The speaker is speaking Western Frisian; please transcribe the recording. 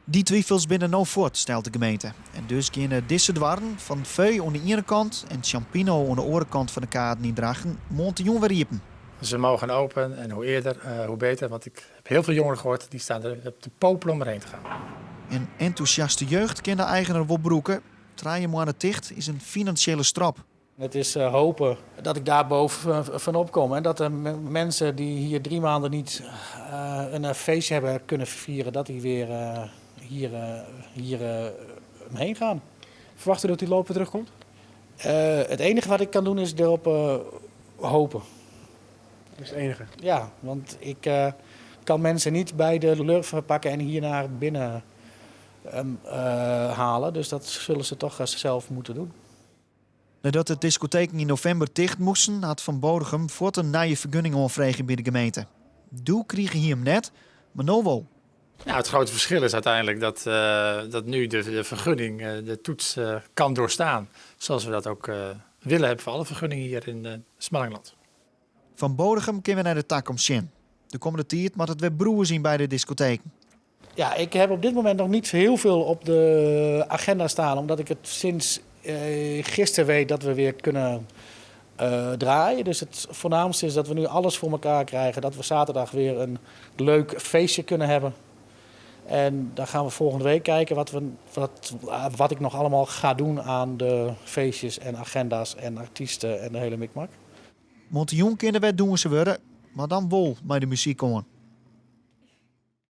Dy twifels binne no fuort, stelt de gemeente. En dus geane dizze doarren fan Veu oan de iene kant en Champino oan de oare kant fan de kaden yn Drachten moarntejûn wer iepen. Ze mogen open en hoe eerder, hoe beter. Want ik heb heel veel jongeren gehoord die staan er te popelen om erheen te gaan. En entûsjaste jeugd kin de eigener wol brûke. 3 moanne ticht is in finansjele strop. Het is hopen dat ik daar boven van opkom. En dat de mensen die hier 3 maanden niet een feestje hebben kunnen vieren, dat die weer hier heen gaan. Verwacht u dat die loop weer terugkomt? Het enige wat ik kan doen is erop hopen. Dat is het enige? Ja, want ik kan mensen niet bij de lurven pakken en hier naar binnen halen. Dus dat zullen ze toch zelf moeten doen. Neidat de diskoteken yn novimber ticht moasten, hat Van Bodegem fuort in nije fergunning oanfrege by de gemeente. Doe krige hy him net, mar no wol. Nou, het grote verschil is uiteindelijk dat nu de vergunning de toets kan doorstaan. Zoals we dat ook willen hebben voor alle vergunningen hier in Smallingerland. Van Bodegem kinne we nei de takomst sjen. De kommende tiid moat it wer broer syn by de diskoteken. Ja, ik heb op dit moment nog niet heel veel op de agenda staan, omdat ik het sinds gisteren weet dat we weer kunnen draaien. Dus het voornaamste is dat we nu alles voor elkaar krijgen, dat we zaterdag weer een leuk feestje kunnen hebben. En dan gaan we volgende week kijken wat ik nog allemaal ga doen aan de feestjes en agenda's en artiesten en de hele mikmak. Moarntejûn kin der wer dûnse wurde, mar dan wol mei de muzyk oan.